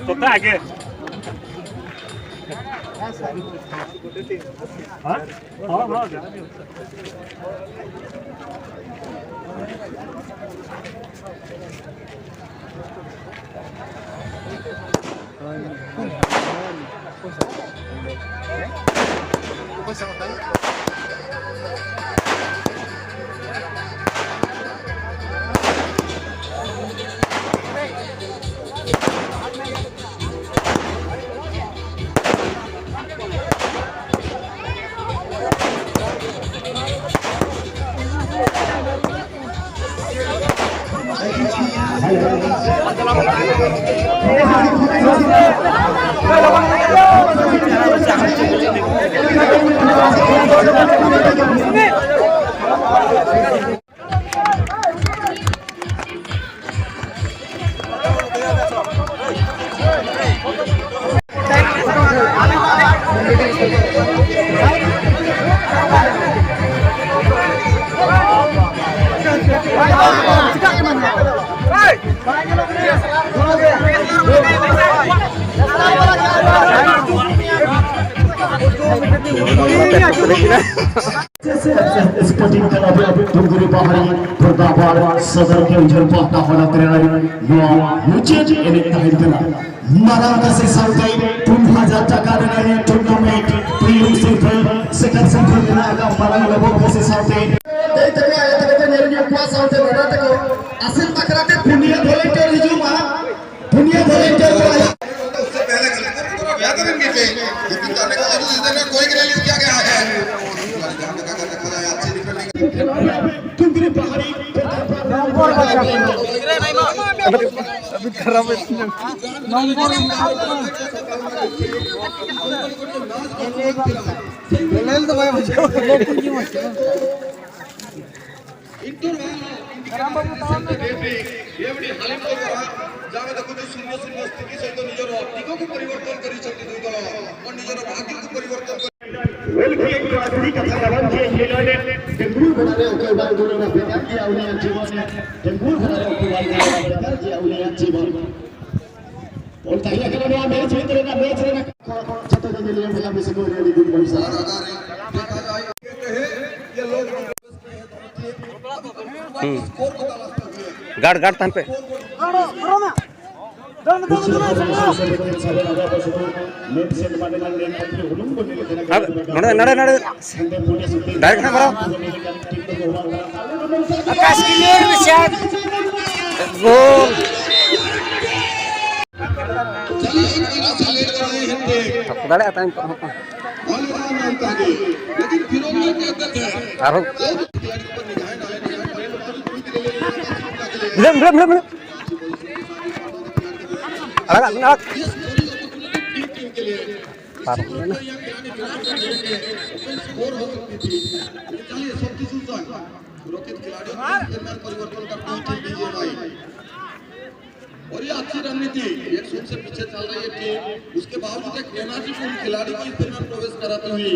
ତୋତେ ଆଗେ ହଁ ହଁ ହଁ। Sporting club Dunguri Pahari Durgapar Sadar Keonjhar Pahta honot ᱱᱚᱣᱟ ᱢᱩᱪᱟᱹᱫ ᱮᱱᱮᱡ ᱛᱟᱦᱮᱱ ᱠᱟᱱᱟ। ᱢᱟᱨᱟᱝ ᱠᱟᱥᱮ ᱥᱟᱶᱛᱮ 4000 ᱴᱟᱠᱟ ᱨᱮᱱᱟᱜ ᱴᱩᱨᱱᱟᱢᱮᱱᱴ ᱯᱩᱭᱞᱩ ᱥᱤᱨᱯᱟᱹ ᱥᱮᱠᱮᱱᱰ ᱥᱤᱨᱯᱟᱹ ᱢᱮᱱᱟᱜ ᱟᱠᱟᱫ ᱢᱟᱨᱟᱝ ᱞᱚᱵᱚ ᱠᱟᱥᱮ ᱥᱟᱶᱛᱮ ᱫᱟᱹᱭ ᱛᱟᱠᱚ ᱟᱭᱳ ᱛᱟᱠᱚ ᱠᱚ ᱧᱮᱞ ᱧᱚᱜ ᱠᱚᱣᱟ ᱥᱟᱶᱛᱮ ᱫᱟᱫᱟ ᱛᱟᱠᱚ ᱟᱥᱮᱱ ᱵᱟᱠᱷᱨᱟᱛᱮ ᱯᱩᱱᱭᱟᱹ ᱵᱷᱚᱞᱮᱱᱴᱤᱭᱟᱨ ᱦᱤᱡᱩᱜ ᱢᱟ, ᱯᱩᱱᱭᱟᱹ ᱵᱷᱚᱞᱮᱱᱴᱤᱭᱟᱨ ᱠᱚ। उससे पहले गलती थोड़ा बेहतर इनकी थे, लेकिन जाने का जरूर इस में कोई रिलीज किया गया है। ध्यान लगाकर देखा जाए अच्छी डिफेंडिंग। Dunguri Pahari ଯାହା ଦେଖୁଛୁ 0-0 ସ୍ଥିତି ସହିତ ନିଜର ଦିଗକୁ ପରିବର୍ତ୍ତନ କରିଛନ୍ତି ଦୁଇ ଦଳ ଓ ନିଜର ଭାଗ୍ୟକୁ ପରିବର୍ତ୍ତନ। Dengul ঘোড়ারে ওকে বাই গুলো বেকার গিয়া উনিয়া জীবনে, ডেঙ্গুর ঘোড়ারে ওকে বাই গুলো বেকার গিয়া উনিয়া জীবন। বল তাহিয়া খেলা নোয়া ম্যাচ ভিতরে না ম্যাচ রে না যত মিলিয়ে মিলা মিশে করে দিন পয়সা। देखा जाए ये लोग स्कोर को तलाशते हुए गार्ड गार्ड थान पे। नडे नडे नडे डायरेक्ट ना बरो आकाश क्लियर विशाल गोल। चलिए 1-0 से लीड कर रहे हैं दाड़े ताइन लेकिन फिरोज के अंदर है आरो खिलाड़ी पर निगाहें डालें, निगाहें डालें तो क्विक रिलीज मिले मिले मिले मिले अलग अलग ये स्कोरिंग अपॉर्चुनिटी टीम के लिए स्कोर हो सकती थी। चलिए सब्स्टिट्यूशन सुरक्षित खिलाड़ियों के दरमियान परिवर्तन करती हुई टीम बीजीएमआई और ये अच्छी रणनीति। 1-0 से पीछे चल रही है टीम, उसके बावजूद एक एनर्जी फुल खिलाड़ी की इस दरमियान प्रवेश कराती हुई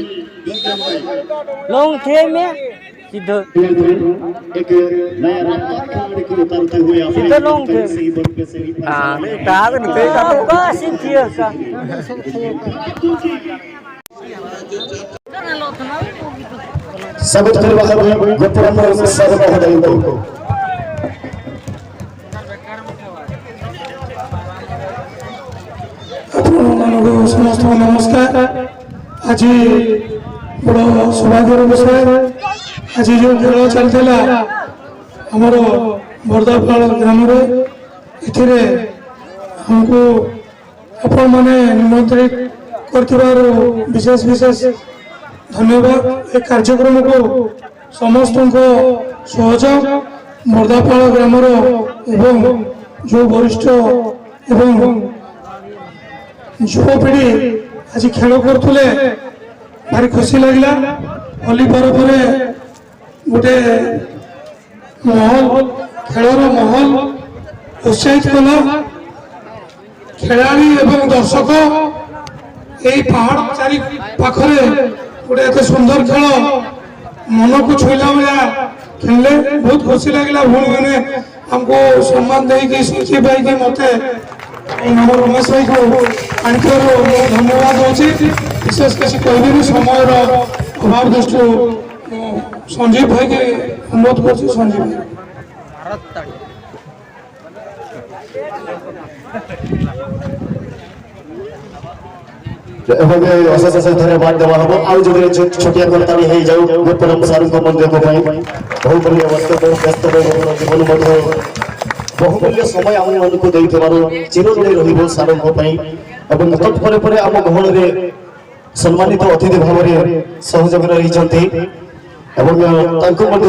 बीजीएमआई। लॉन्ग थे में। ସିଧା एक नया रफ्तार खिलाड़ी को उतारते हुए अपने सीधे लॉन्ग थे। से ही बन से ही स्वागत କରିବା ହେବ ଗୋପବନ୍ଧୁ ସାର୍ ମହୋଦୟଙ୍କୁ। ଆପଣମାନଙ୍କୁ ସମସ୍ତଙ୍କୁ ନମସ୍କାର। ଆଜି ବଡ଼ ସୌଭାଗ୍ୟର ବିଷୟ, ଆଜି ଯେଉଁ ଖେଳ ଚାଲିଥିଲା ଆମର ବର୍ଦ୍ଦାପାଳ ଗ୍ରାମରେ, ଏଥିରେ ଆମକୁ ଆପଣମାନେ ନିମନ୍ତ୍ରିତ କରିଥିବାରୁ ବିଶେଷ ବିଶେଷ ଧନ୍ୟବାଦ। ଏ କାର୍ଯ୍ୟକ୍ରମକୁ ସମସ୍ତଙ୍କ ସହଯୋଗ ବର୍ଦ୍ଦାପାଳ ଗ୍ରାମର ଏବଂ ଯେଉଁ ବରିଷ୍ଠ ଏବଂ ଯୁବପିଢ଼ି ଆଜି ଖେଳ କରୁଥିଲେ, ଭାରି ଖୁସି ଲାଗିଲା। ହୋଲି ପର୍ବରେ ଗୋଟେ ମହଲ, ଖେଳର ମହଲ ଉତ୍ସାହିତ କଲା ଖେଳାଳି ଏବଂ ଦର୍ଶକ। ଏଇ ପାହାଡ଼ ଚାରି ପାଖରେ ଗୋଟେ ଏତେ ସୁନ୍ଦର ଖେଳ, ମନକୁ ଛୁଇଁଲା ଭଳିଆ ଖେଳିଲେ, ବହୁତ ଖୁସି ଲାଗିଲା। ଭଉଣୀମାନେ ଆମକୁ ସମ୍ମାନ ଦେଇକି ସଞ୍ଜୀବ ଭାଇକି, ମତେ, ଆମ ରମେଶ ଭାଇକୁ ଆଣିଥିବାରୁ ମୁଁ ଧନ୍ୟବାଦ ଦେଉଛି। ବିଶେଷ କିଛି କହିବିନି, ସମୟର ଅଭାବ ଦୃଷ୍ଟିରୁ। ମୁଁ ସଞ୍ଜୀବ ଭାଇକି ଅନୁରୋଧ କରୁଛି, ସଞ୍ଜୀବ ଭାଇ। ଏଭାବେ ଅଶେଷ ଅଶେଷ ଧନ୍ୟବାଦ ଦେବା ହବ। ଆଉ ଯଦି ଛୋଟିଆ କରତାଳି ହେଇଯାଉ ଗୋପରାମ ସାରୁଙ୍କ ମନ୍ଦିରଙ୍କ ପାଇଁ। ବହୁମୂଲ୍ୟ ବକ୍ତବ୍ୟ, ବ୍ୟସ୍ତବହୁଳ ଜୀବନ ମଧ୍ୟ ବହୁମୂଲ୍ୟ ସମୟ ଆମମାନଙ୍କୁ ଦେଇଥିବାରୁ ଚିରଋଣୀ ରହିବ ସାରଙ୍କ ପାଇଁ। ଏବଂ ତତ୍ପରେ ପରେ ଆମ ଗହଣରେ ସମ୍ମାନିତ ଅତିଥି ଭାବରେ ସହଯୋଗରେ ରହିଛନ୍ତି ଏବଂ ତାଙ୍କୁ ମଧ୍ୟ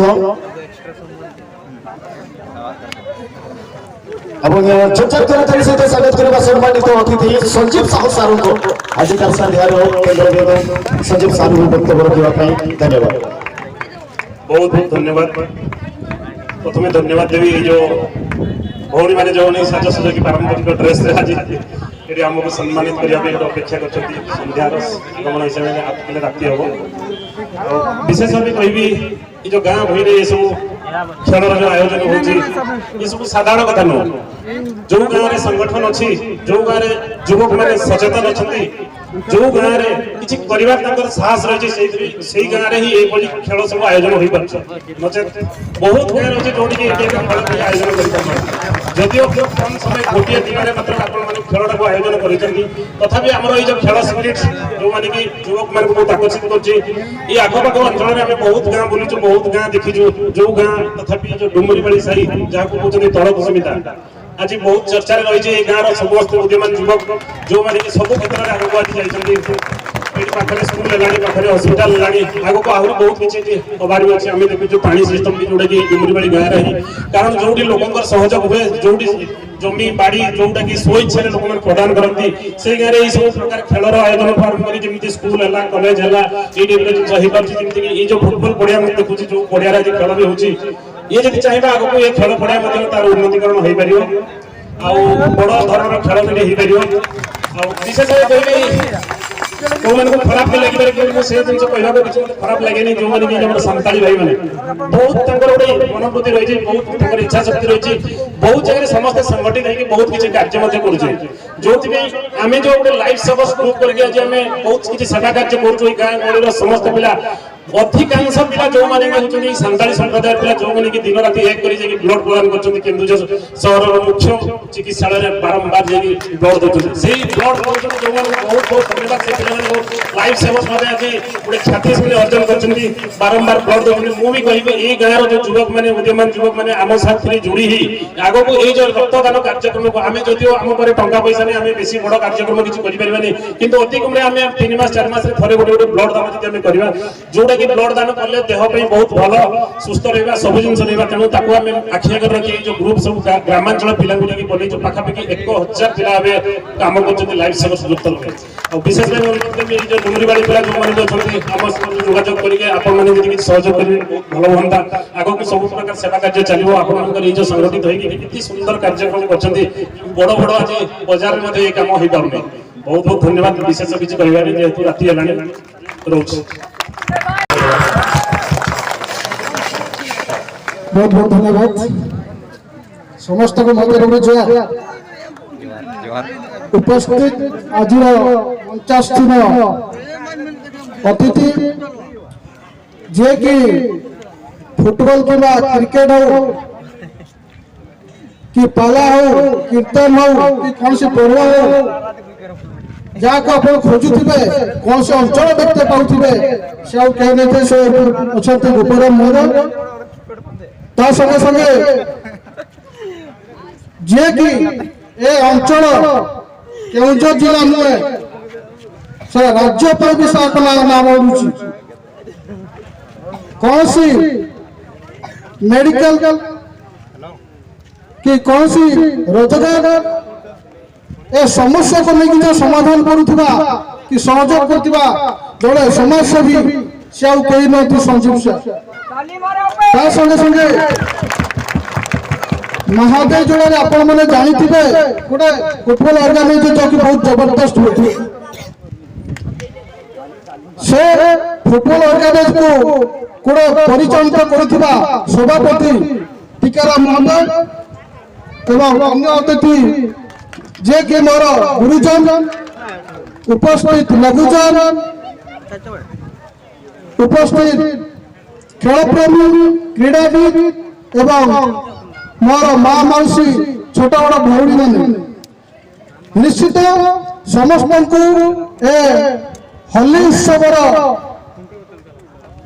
ଏବଂ ଜୋରଦାର କରତାଳି ସହିତ ସ୍ୱାଗତ କରିବା ସମ୍ମାନିତ ଅତିଥି ସଞ୍ଜୀବ ସାହୁ ସାରୁଙ୍କୁ। ଆଜିକାର ସନ୍ଧ୍ୟାର କେନ୍ଦ୍ରବିନ୍ଦୁ ସଞ୍ଜୀବ ସାରୁଙ୍କୁ ବକ୍ତବ୍ୟ ରଖିବା ପାଇଁ ଧନ୍ୟବାଦ। ବହୁତ ବହୁତ ଧନ୍ୟବାଦ। ପ୍ରଥମେ ଧନ୍ୟବାଦ ଦେବି ଏଇ ଯୋଉ ଭଉଣୀମାନେ ଯେଉଁମାନେ ସାଜସଜ୍ଜା ପାରମ୍ପରିକ ଡ୍ରେସରେ ଆଜି ଏଠି ଆମକୁ ସମ୍ମାନିତ କରିବା ପାଇଁ ଗୋଟେ ଅପେକ୍ଷା କରିଛନ୍ତି। ସନ୍ଧ୍ୟାର ଆଗମନ ହିସାବରେ ଆଉ ଟିକେ ରାତି ହବ। ଆଉ ବିଶେଷ ଭାବେ କହିବି, ଏଇ ଯୋଉ ଗାଁ ଭୂଇଁରେ ଏସବୁ ଖେଳର ଯୋଉ ଆୟୋଜନ ହଉଛି, ଏସବୁ ସାଧାରଣ କଥା ନୁହଁ। ଯୋଉ ଗାଁରେ ସଂଗଠନ ଅଛି, ଯୋଉ ଗାଁରେ ଯୁବକମାନେ ସଚେତନ ଅଛନ୍ତି, ଯୋଉ ଗାଁରେ କିଛି କରିବାର ତାଙ୍କର ସାହସ ରହିଛି, ସେଇ ଗାଁରେ ହିଁ ଏଇଭଳି ଖେଳ ସବୁ ଆୟୋଜନ ହୋଇପାରୁଛି। ନଚେତ ବହୁତ ଗାଁରେ ଅଛି ଯୋଉଠିକି ଏଇ ଟାଇପର ଖେଳ କେହି ଆୟୋଜନ କରିପାରୁନାହାନ୍ତି। ଯଦିଓ କମ ସମୟ ଗୋଟିଏ ଦିନରେ ମାତ୍ର ଆପଣମାନେ ଖେଳଟାକୁ ଆୟୋଜନ କରିଛନ୍ତି, ତଥାପି ଆମର ଏଇ ଯୋଉ ଖେଳ ସ୍ପିରିଟ ଯୋଉମାନେ କି ଯୁବକମାନଙ୍କୁ ବହୁତ ଆକର୍ଷିତ କରୁଛି। ଏଇ ଆଖପାଖ ଅଞ୍ଚଳରେ ଆମେ ବହୁତ ଗାଁ ବୁଲିଛୁ, ବହୁତ ଗାଁ ଦେଖିଛୁ। ଯୋଉ ଗାଁ ତଥାପି ଯୋଉ ଡୁମୁରିବାଳି ସାହି, ଯାହାକୁ କହୁଛନ୍ତି ତଳ କୁସୁମିତା, ଆଜି ବହୁତ ଚର୍ଚ୍ଚାରେ ରହିଛି। ଏଇ ଗାଁର ସମସ୍ତ ଉଦ୍ୟମାନ ଯୁବକ ଯୋଉମାନେ କି ସବୁ କ୍ଷେତ୍ରରେ ଆଗକୁ ଆଜି ଯାଇଛନ୍ତି। ଏଇଠି ପାଖରେ ସ୍କୁଲ ହେଲାଣି, ପାଖରେ ହସ୍ପିଟାଲ ହେଲାଣି, ଆଗକୁ ଆହୁରି ବହୁତ କିଛି ଏଠି ହବାର ବି ଅଛି। ଆମେ ଦେଖୁଛୁ ପାଣି ସିଷ୍ଟମ ବି ଯୋଉଟା କି ଡୁମୁରିବାଳି ଗାଁରେ ହିଁ, କାରଣ ଯୋଉଠି ଲୋକଙ୍କର ସହଯୋଗ ହୁଏ, ଯୋଉଠି ଜମି ବାଡି ଯୋଉଟା କି ସ୍ୱଇଚ୍ଛାରେ ଲୋକମାନେ ପ୍ରଦାନ କରନ୍ତି, ସେଇ ଗାଁରେ ଏଇ ସବୁ ପ୍ରକାର ଖେଳର ଆୟୋଜନ ଆରମ୍ଭ କରି ଯେମିତି ସ୍କୁଲ ହେଲା, କଲେଜ ହେଲା, ଏଇ ଟାଇପର ଜିନିଷ ହେଇପାରୁଛି। ଯେମିତିକି ଏଇ ଯୋଉ ଫୁଟବଲ ପଡିଆ ମୁଁ ଦେଖୁଛି, ଯୋଉ ପଡିଆରେ ଆଜି ଖେଳ ବି ହଉଛି, ଇଏ ଯଦି ଚାହିଁବା ଆଗକୁ ଏ ଖେଳ ପଡିଆ ମଧ୍ୟ ତାର ଉନ୍ନତିକରଣ ହେଇପାରିବ ଆଉ ବଡ ଧରଣର ଖେଳ ବି ହେଇପାରିବ। ଆଉ ବିଶେଷ ଭାବେ କହିବି, ଯୋଉମାନଙ୍କୁ ଖରାପ ବି ଲାଗିପାରେ, କିନ୍ତୁ ମୁଁ ସେ ଜିନିଷ କହିବାକୁ କିଛି ମତେ ଖରାପ ଲାଗେନି। ଯୋଉମାନେ କି ଆମର ସାନ୍ତାଳୀ ଭାଇମାନେ, ବହୁତ ତାଙ୍କର ଗୋଟେ ମନୋବୃତ୍ତି ରହିଛି, ବହୁତ ତାଙ୍କର ଇଚ୍ଛା ଶକ୍ତି ରହିଛି, ବହୁତ ଜାଗାରେ ସମସ୍ତେ ସଂଗଠିତ ହେଇକି ବହୁତ କିଛି କାର୍ଯ୍ୟ ମଧ୍ୟ କରୁଛନ୍ତି। ଯୋଉଥିପାଇଁ ଆମେ ଯୋଉ ଗୋଟେ ଲାଇଫ ସେଭର୍ସ ଗ୍ରୁପ କରିକି ଆଜି ଆମେ ବହୁତ କିଛି ସେବା କାର୍ଯ୍ୟ କରୁଛୁ। ଏଇ ଗାଁ ଗହଳିର ସମସ୍ତ ପିଲା, ଅଧିକାଂଶ ପିଲା ଯୋଉମାନେ କି ହଉଛନ୍ତି ସାନ୍ତାଳୀ ସମ୍ପ୍ରଦାୟର ପିଲା, ଯୋଉମାନେ କି ଦିନ ରାତି ଏକ କରି ଯାଇକି ବ୍ଲଡ ପ୍ରଦାନ କରୁଛନ୍ତି, କେନ୍ଦୁଝର ସହରର ମୁଖ୍ୟ ଚିକିତ୍ସାଳୟରେ ବାରମ୍ବାର ଯାଇକି ବ୍ଲଡ ଦଉଛନ୍ତି। ସେଇ ବ୍ଲଡ ଦଉଛନ୍ତି ଯୋଉମାନଙ୍କୁ ବହୁତ ବହୁତ ଧନ୍ୟବାଦ। ସେ ପିଲାମାନଙ୍କୁ ଲାଇଫ ସେଭର୍ସ ଭାବେ ଆଜି ଗୋଟେ ଖ୍ୟାତି ସେମାନେ ଅର୍ଜନ କରିଛନ୍ତି, ବାରମ୍ବାର ବ୍ଲଡ ଦଉଛନ୍ତି। ମୁଁ ବି କହିବି, ଏଇ ଗାଁର ଯୋଉ ଯୁବକ ମାନେ, ଉଦ୍ୟମାନ ଯୁବକ ମାନେ ଆମ ସାଥିରେ ଯୋଡି ହେଇ ଆଗକୁ ଏଇ ଯୋଉ ରକ୍ତଦାନ କାର୍ଯ୍ୟକ୍ରମକୁ, ଆମେ ଯଦିଓ ଆମ ପରେ ଟଙ୍କା ପଇସା ନେଇ ଆମେ ବେଶୀ ବଡ କାର୍ଯ୍ୟକ୍ରମ କିଛି କରିପାରିବାନି, କିନ୍ତୁ ଅତି କମରେ ଆମେ 3 ମାସ 4 ମାସରେ ଥରେ ଗୋଟେ ଗୋଟେ ବ୍ଲଡ ଦାନ ଯଦି ଆମେ କରିବା, ଯୋଉଟା କି ବ୍ଲଡ ଦାନ କଲେ ଦେହ ପାଇଁ ବହୁତ ଭଲ, ସୁସ୍ଥ ରହିବା, ସବୁ ଜିନିଷ ରହିବା। ତେଣୁ ତାକୁ ଆମେ ଆଖି ଆଗରେ ରଖି ଏଇ ଯୋଉ ଗ୍ରୁପ ସବୁ ଗ୍ରାମାଞ୍ଚଳ ପିଲାଙ୍କୁ ନେଇକି ବନେଇଛୁ, ପାଖାପାଖି 1000 ପିଲା ଏବେ କାମ କରୁଛନ୍ତି ଲାଇଫ ସେଭର୍ସ ଗ୍ରୁପ ତରଫରୁ। ଆଉ ବିଶେଷ କରି ଅନୁରୋଧ କରିବି, ଏଇ ଯୋଉ ଡୁମୁରିବାଳି ପିଲା ଯୋଉମାନେ ବି ଅଛନ୍ତି, ଆମ ସହିତ ଯୋଗାଯୋଗ କରିକି ଆପଣମାନେ ଯଦି କିଛି ସହଯୋଗ କରିବେ, ବହୁତ ଭଲ ହୁଅନ୍ତା। ଆଗକୁ ସବୁ ପ୍ରକାର ସେବା କାର୍ଯ୍ୟ ଚାଲିବ। ଆପଣମାନଙ୍କର ଏଇ ଯୋଉ ସଂଗଠିତ ହେଇକି କେତେ ସୁନ୍ଦର କାର୍ଯ୍ୟକ୍ରମ କରିଛନ୍ତି, ବଡ ବଡ ଆଜି ବଜାରରେ ମଧ୍ୟ ଏଇ କାମ ହେଇପାରୁନି। ବହୁତ ବହୁତ ଧନ୍ୟବାଦ। ବିଶେଷ କିଛି କହିବାନି, ଯେହେତୁ ରାତି ହେଲାଣି, ରହୁଛି। ବହୁତ ବହୁତ ଧନ୍ୟବାଦ ସମସ୍ତଙ୍କୁ ମୋ ତରଫରୁ ଜୁହାର। ଉପସ୍ଥିତ ଆଜିର ମଞ୍ଚାସୀନ ଅତିଥି, ଯିଏକି ଫୁଟବଲ କିମ୍ବା କ୍ରିକେଟ ହଉ କି ପାଲା ହଉ, କୀର୍ତ୍ତନ ହଉ କି କୌଣସି ପର୍ବ ହଉ, ଯାହାକୁ ଆପଣ ଖୋଜୁଥିବେ, କୌଣସି ଅଞ୍ଚଳ ଦେଖିତେ ପାଉଥିବେ, ସେ ଆଉ କେହି ନଥିବେ, ସେ ଅଛନ୍ତି ଗୋପରାମ ମହୋଦୟ। ତା ସଙ୍ଗେ ସଙ୍ଗେ ଯିଏକି ଏ ଅଞ୍ଚଳ କେଉଁଝର ଜିଲ୍ଲା ନୁହେଁ, ସେ ରାଜ୍ୟ ପାଇଁ ବି ସାତ ନାମ ଉଡୁଛି। କୌଣସି ମେଡିକାଲ କି କୌଣସି ରୋଜଗାର ଏ ସମସ୍ୟାକୁ ନେଇକି ଯେଉଁ ସମାଧାନ କରୁଥିବା କି ସହଯୋଗ କରୁଥିବା ଜଣେ ସମାଜସେବୀ, ସେ ଆଉ କେହି ନୁହନ୍ତି, ସଞ୍ଜୀବ ସାର୍। ତା ସଙ୍ଗେ ସଙ୍ଗେ ମହାଦେବ ଯୋଡ଼ାରେ ଆପଣମାନେ ଜାଣିଥିବେ, ଗୋଟେ ଫୁଟବଲ ଅର୍ଗାନାଇଜର ଯୋଉକି ବହୁତ ଜବରଦସ୍ତ ହୋଇଥାଏ, ସେ ଫୁଟବଲ ଅର୍ଗାନାଇଜକୁ ଗୋଟେ ପରିଚାଳିତ କରୁଥିବା ସଭାପତି ଟିକାରାମ ମହୋଦୟ ଏବଂ ଅନ୍ୟ ଅତିଥି ଯିଏକି ମୋର ଗୁରୁଜନ, ଉପସ୍ଥିତ ଲଘୁଜନ, ଉପସ୍ଥିତ ଖେଳପ୍ରେମୀ, କ୍ରୀଡ଼ାବିତ୍ ଏବଂ ମୋର ମା, ମାଉସୀ, ଛୋଟ ବଡ଼ ଭଉଣୀମାନେ, ନିଶ୍ଚିତ ସମସ୍ତଙ୍କୁ ଏ ହୋଲି ଉତ୍ସବର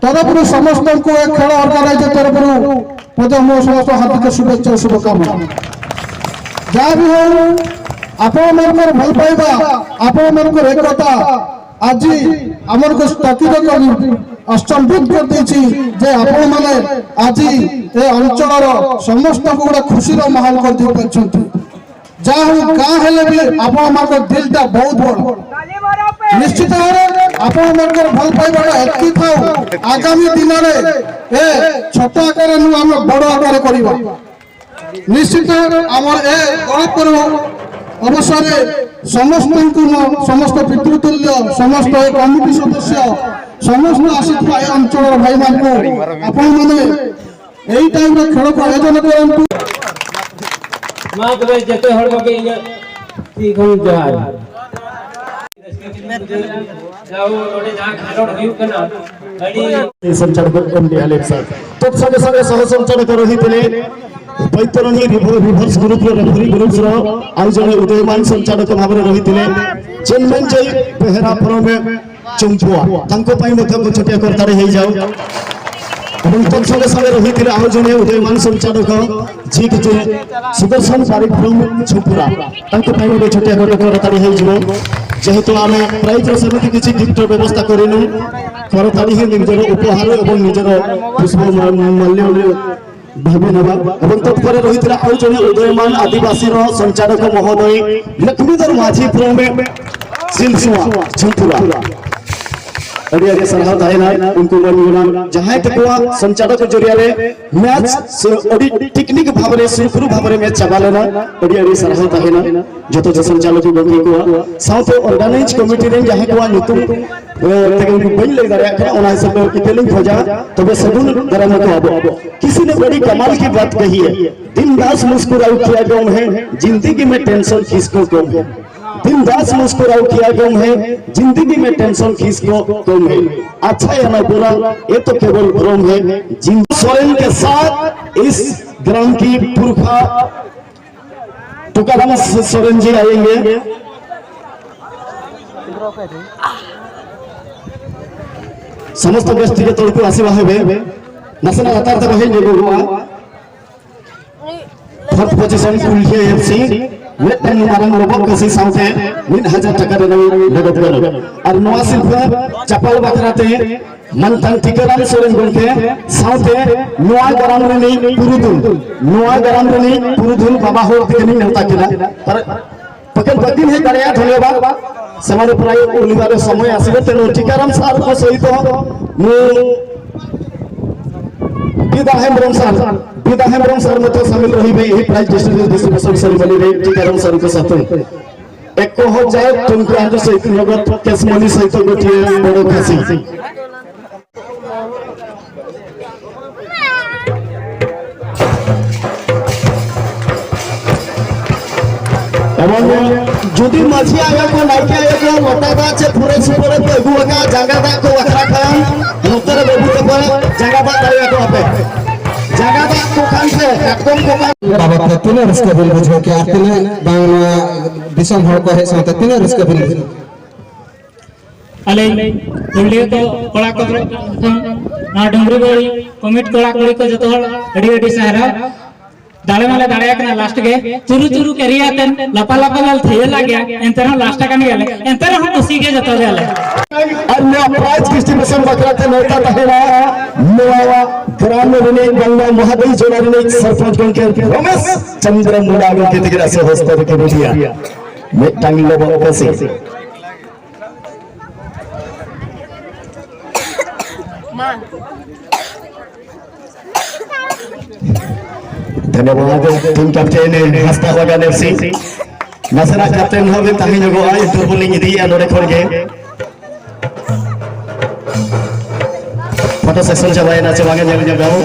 ତରଫରୁ, ସମସ୍ତଙ୍କୁ ଏ ଖେଳ ଅର୍ଗାନାଇଜର ତରଫରୁ ମଧ୍ୟ ମୋ ସମସ୍ତ ହାର୍ଦ୍ଦିକ ଶୁଭେଚ୍ଛା ଓ ଶୁଭକାମନା। ଯାହା ବି ହଉ, ଆପଣମାନଙ୍କର ଭଲ ପାଇବା, ଆପଣମାନଙ୍କର ଏକତା ଆଜି ଆମକୁ ସ୍ଥଗିତ କରି ଆଶ୍ଚମ୍ବିତ କରିଦେଇଛି ଯେ ଆପଣମାନେ ଆଜି ଏ ଅଞ୍ଚଳର ସମସ୍ତଙ୍କୁ ଗୋଟେ ଖୁସିର ମାହୋଲ କରିଦେଇ ପାରିଛନ୍ତି। ଯାହା ହଉ, ଗାଁ ହେଲେ ବି ଆପଣମାନଙ୍କ ଦିଲଟା ବହୁତ ବଡ଼। ନିଶ୍ଚିତ ଭାବରେ ଆପଣମାନଙ୍କର ଭଲ ପାଇବାଟା ଏତିକି ଥାଉ। ଆଗାମୀ ଦିନରେ ଏ ଛୋଟ ଆକାରରେ ନୁହଁ, ଆମେ ବଡ଼ ଆକାରରେ କରିବା। ନିଶ୍ଚିତ ଆମର ଏ ଗଣପର୍ବ ଅବସରରେ ସମସ୍ତଙ୍କୁ ମୁଁ ସମସ୍ତ ପିତୃତୁଲ୍ୟ, ସମସ୍ତ ଏ କମିଟି ସଦସ୍ୟ, ସମସ୍ତ ଆସିଥିବା ଏ ଅଞ୍ଚଳର ଭାଇମାନଙ୍କୁ, ଆପଣମାନେ ଏଇ ଟାଇମରେ ଖେଳକୁ ଆୟୋଜନ କରନ୍ତୁ। ᱢᱟ ᱛᱚᱵᱮ ᱡᱚᱛᱚ ᱦᱚᱲ ᱠᱚᱜᱮ ᱤᱧᱟᱹᱜ ᱛᱤ ᱠᱷᱚᱱ ᱡᱚᱦᱟᱨ᱾ ᱡᱟᱣ ᱱᱚᱰᱮ ᱡᱟᱦᱟᱸ ᱠᱷᱮᱞᱳᱰ ᱦᱩᱭᱩᱜ ᱠᱟᱱᱟ ᱟᱹᱰᱤ ସଞ୍ଚାଳକ ଏମଡି ହାଲିମ ସାର୍, ତତ୍ ସଙ୍ଗେ ସଙ୍ଗେ ସହ ସଞ୍ଚାଳକ ରହିଥିଲେ ବୈତରଣୀ ରିଭର୍ସ ଗ୍ରୁପର ରେଫରି ଗ୍ରୁପର ଆଉ ଜଣେ ଉଦୟମାନ ସଞ୍ଚାଳକ ଭାବରେ ରହିଥିଲେ ଚିନ୍ମୟ ବେହେରା ଫ୍ରମ ଚମ୍ପୁଆ, ତାଙ୍କ ପାଇଁ ମଧ୍ୟ ଛୋଟିଆ କରତାଳି ହେଇଯାଉ। ଏବଂ ତତ୍ ସଙ୍ଗେ ସଙ୍ଗେ ରହିଥିଲେ ଆଉ ଜଣେ ଉଦୟମାନ ସଞ୍ଚାଳକ ଯିଏକି ଯେ ସୁଦର୍ଶନ ବାରିକ ଫ୍ରମ ଝୁମ୍ପୁରା, ତାଙ୍କ ପାଇଁ ଗୋଟେ ଛୋଟିଆ ଗୋଟେ କରତାଳି ହେଇଯିବ। ଯେହେତୁ ଆମେ ପ୍ରାଇଜର ସେମିତି କିଛି ଗିଫ୍ଟର ବ୍ୟବସ୍ଥା କରିନୁ, କରତାଳି ହିଁ ନିଜର ଉପହାର ଏବଂ ନିଜର ପୁଷ୍ପ ମାଲ୍ୟ ଭାବି ନେବା। ଏବଂ ତତ୍ପରେ ରହିଥିଲା ଆଉ ଜଣେ ଉଦୟମାନ ଆଦିବାସୀର ସଞ୍ଚାଳକ ମହୋଦୟ ଲକ୍ଷ୍ମୀଧର ମାଝୀ ଫ୍ରମ ସିଲସୁଆ, ଝୁମ୍ପୁରା। अड़ी अड़ी सारहाव ताहेना उनको मन जहां तकवा संचालक जरिया मैच अड़ी टेक्निक भाबरे सुरुखुरु भाबरे मैच चाबा लेना, अड़ी अड़ी सारहाव ताहेना जतो जो संचालक गंगे कोवा। साथते ऑर्गेनाइज कमिटी रे जहां कोवा ᱧᱩᱛᱩᱢ तक बई लई दाड़िया कना, ओना हिसाब से इतेलिंग खोजा तबे सगुन दरम को आबो। किसी ने बड़ी कमाल की बात कही है, दिन दास मुस्कुराओ किया गम है, जिंदगी में टेंशन किसको कम है। दिन दास मुस्कुराओ किया गम है, जिंदगी में टेंशन किसको कम है। अच्छा या ना बुरा ये तो केवल भ्रम है। जिन सोरेन के साथ इस ग्राम की पुरखा तुकाराम सोरेन जी आएंगे। समस्त गेस्ट के तौर पर आसीबा हेबे नासेना लातार तक हे नेगो। फोर्थ पोजीशन कुलहे एफसी मिटटांग मारांग रोबोट कसी साउते 1000 टाका रे नगद गरब और नोआ सिल्पा चापाल बाखराते मनतांग टिकाराम सोरेन गंके साउते नोआ गराम रनी पुरुदुल, नोआ गराम रनी पुरुदुल बाबा होर तिकनी नेवता किना पर पकन पकिन हे दाड़िया। धन्यवाद। सेमाने प्राय ओलिबार समय आसीबे, तेणु टिकाराम सार को सहित मु बिदा हेम्ब्रम सार, बिदा हेम्ब्रम सार मध्य सामिल रहिबे एही प्राइज डिस्ट्रीब्यूशन सेरेमनी रे टिकाराम सार को साथ 1000 टंका सहित नगद कैश मनी सहित गोटिए बड़ खासी। এবং যদি মাঝি আয়া को नायके आया को लोटा दा चे पूरे सुपरे को अगु आका जांगा दा को आखरा खान नोतरे बाबू तको जांगा दा दाड़िया को आपे जांगा दा को खान से काटकम को खान बाबा ते तिना रस्का बिन बुझो के are तिना बांग दिसम हर को हे साथे तिना रस्का बिन बुझो आले कुंडली को कोड़ा को ना डुंगरी बोड़ी कमिट कोड़ा कोड़ी को जतो हर अडी अडी सहारा दाड़े माले दाड़े कना लास्ट के चुरु चुरु करिया तन लपा लपा लाल थेये लाग्या एंते रहो लास्ट कन गेले एंते रहो खुशी के जतो गेले और नया प्राइज डिस्ट्रीब्यूशन बकराते नेता तहेना नया ग्राम रिने गंगा महादेव जोना रिने सरपंच गंके रमेश चंद्र मुंडा गंके तिगरा से होस्तर के बुझिया मिटांग लोबो कसी धन्यवाद टीम कैप्टन हस्ता बागान एफसी नासेना कैप्टन होबे ताही जोगो आय दुर्बलिंग इदिया नोडे खन गे फोटो सेशन चाबायना चे बागे नेल जोगाओ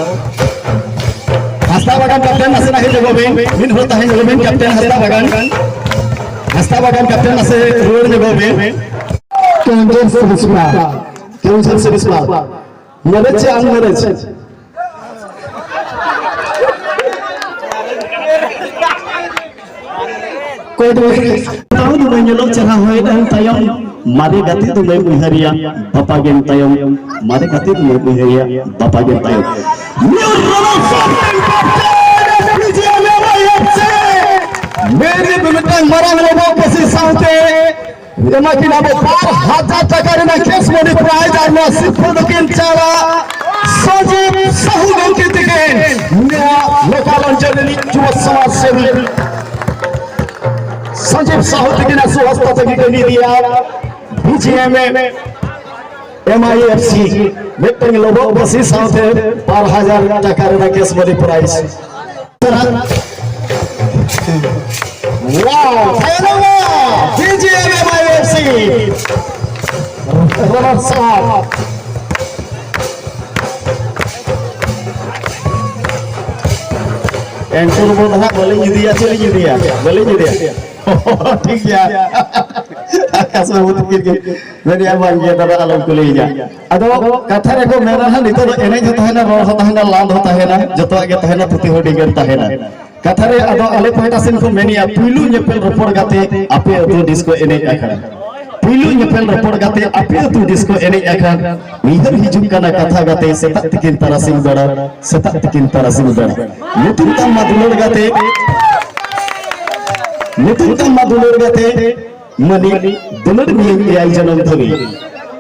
हस्ता बागान कैप्टन नासेना हे जोगो बिन मिन हो ताही जोगो बिन कैप्टन हस्ता बागान कैप्टन नासे रोड जोगो बिन केंजर से बिस्मा केंजर से बिस्मा मरेছে আন মরেছে मारे गति तो मैं उहरिया बापा गेम तायम मारे गति तो मैं उहरिया बापा गेम तायम न्यू रनर मेरे बेटा मरा लोगों कसी साउते एमा कि नाबो 5000 टाका रेना कैश मनी प्राइज are ना सिफो दकिन चाला सजीव साहू गंके तिके लोकाल अंचल युव समाज सेवी संजीव साहू तिके ना सुहस्ता तक के दिया बीजीएम एमआईएफसी मिटिंग लोगों बसी साथे 5000 टाका रेना cash money prize. Wow धन्यवाद बीजीएम एमआईएफसी रनर साहब। एंटर बोल रहा बोले दिया चली दिया बोले दिया ठीक है आकाश में बहुत गिर गई मैंने यार मान गया दादा आलम को ले जा अदो कथा रे को मेरा हा नितो एने जो तहेना रोड हो तहेना लांद हो तहेना जतो आगे तहेना तुति हो डिगर तहेना कथा रे अदो आले पहटा सेन को मेनिया पुइलु नेपेल रोपड़ गाते आपे अतु डिस्को एने आखड़ा पुइलु नेपेल रोपड़ गाते आपे अतु डिस्को एने आखड़ा उइहर हिजुक कना कथा गाते सेता तिकिन तारासिंग बेड़ा सेता तिकिन तारासिंग बेड़ा नुतुम ताम मा दुलड़ गाते नुतुम ताम मा दुलड़ गाते मनी दुलड़ मियंग एआई जन्म धरी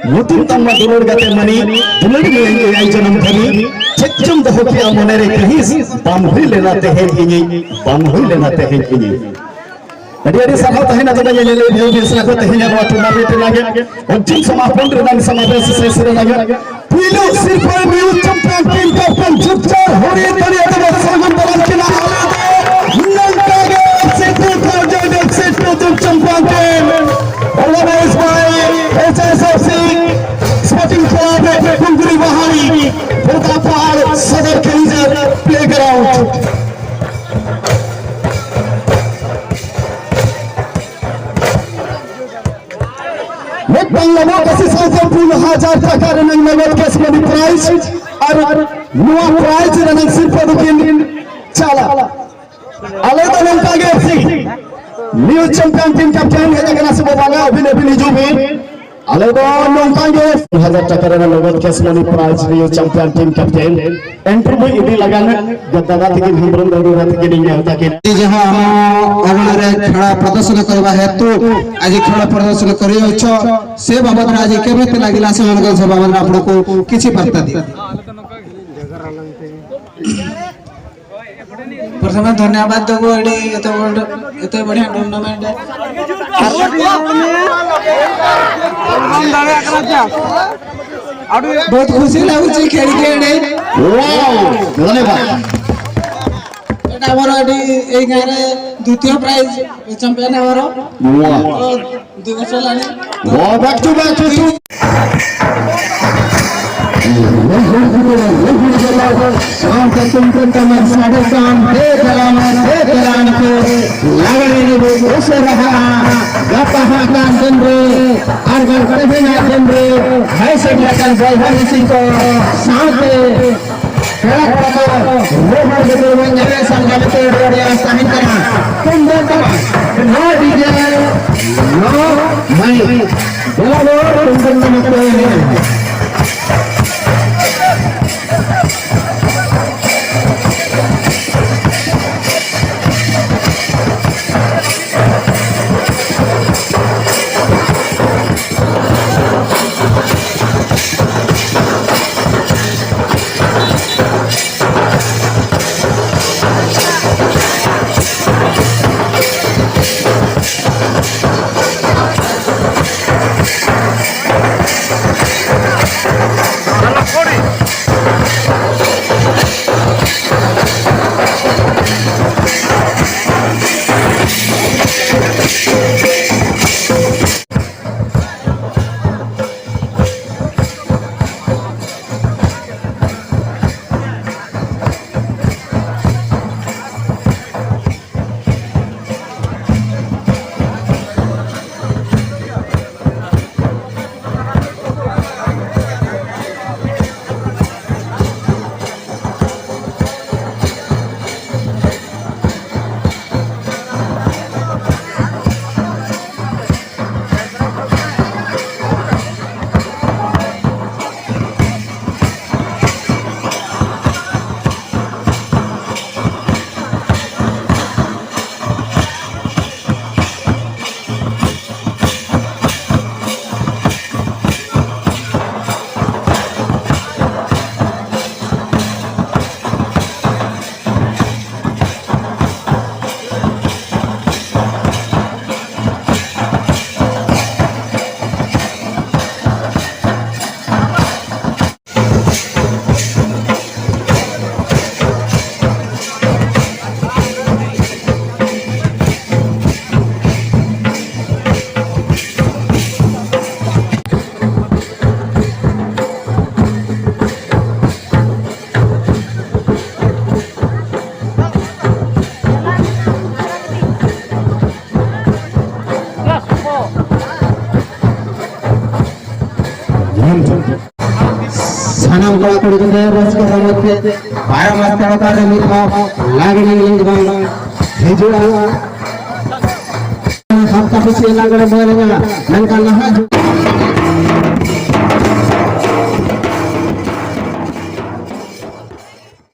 नुतुम ताम मा दुलड़ गाते मनी दुलड़ मियंग एआई जन्म धरी चेचम दहो के मने रे कहिस बांग हुई लेना तेहेन इनी बांग हुई लेना तेहेन इनी अडी अडी सभा तहेना जगह ये ले भेल भेल सना को तेहेन नवा टूर्नामेंट लागे अंतिम समापन रे समावेश से सिरे लागे पुइलु सिर्फ new champion team captain जुपचार होरी तरी अदब सगुन बलन किना आले नंका गे से 2000 FC 2 champion team organise by HSFC sporting club Kunguri Bahari Pratapar Sadar Keonjhar playground. 5000 टाका रेनांग नगद कैश मनी प्राइज और नुआ प्राइज रेनांग सिर्फ दुकिन चाला आले तो नंका गे FC new champion team captain हे कना से बाबा अभिन अभिन हिजुबी आले तो नंका गे 1000 टाका रेनांग नगद cash money prize new champion team captain interview इदी लगान गद्दादा तिकिन हेम्ब्रम दादा तिकिन नेवता के जहाँ हम अगणरे खेल प्रदर्शन करवा हेतु आज खेल प्रदर्शन करिଅଛ से बाबद आज केମିତି লাগিला से से बाबद आपनको किछि वार्ता दिया। प्रथम धन्यवाद देबो एडी एते बड़ एते बढ़िया टूर्नामेंट बहुत खुशी लागुची खेल के एडी। वाओ धन्यवाद। एटा हमर एडी एई गां रे द्वितीय प्राइज चैंपियन हमर 2 वर्ष लानी। Wow back to back to सेरहा गपा कान दिन रे आरगन तेहेना दिन रे भाई सेटरकन बयहा मिसी को साथे खेला को रोहर गते बन संगाते रोडिया साहिन करा तुमदाग टमाक नो डीजे नो माइक बोलो तुमदाग टमाक पे। सानाम कोड़ा कुड़ी के रस्क रमत पे 12 मास तड़का रे मित लागने लिंग बांग हिजुआ हफ्ता पिछे लागड़े बोलेगा ननका नहा।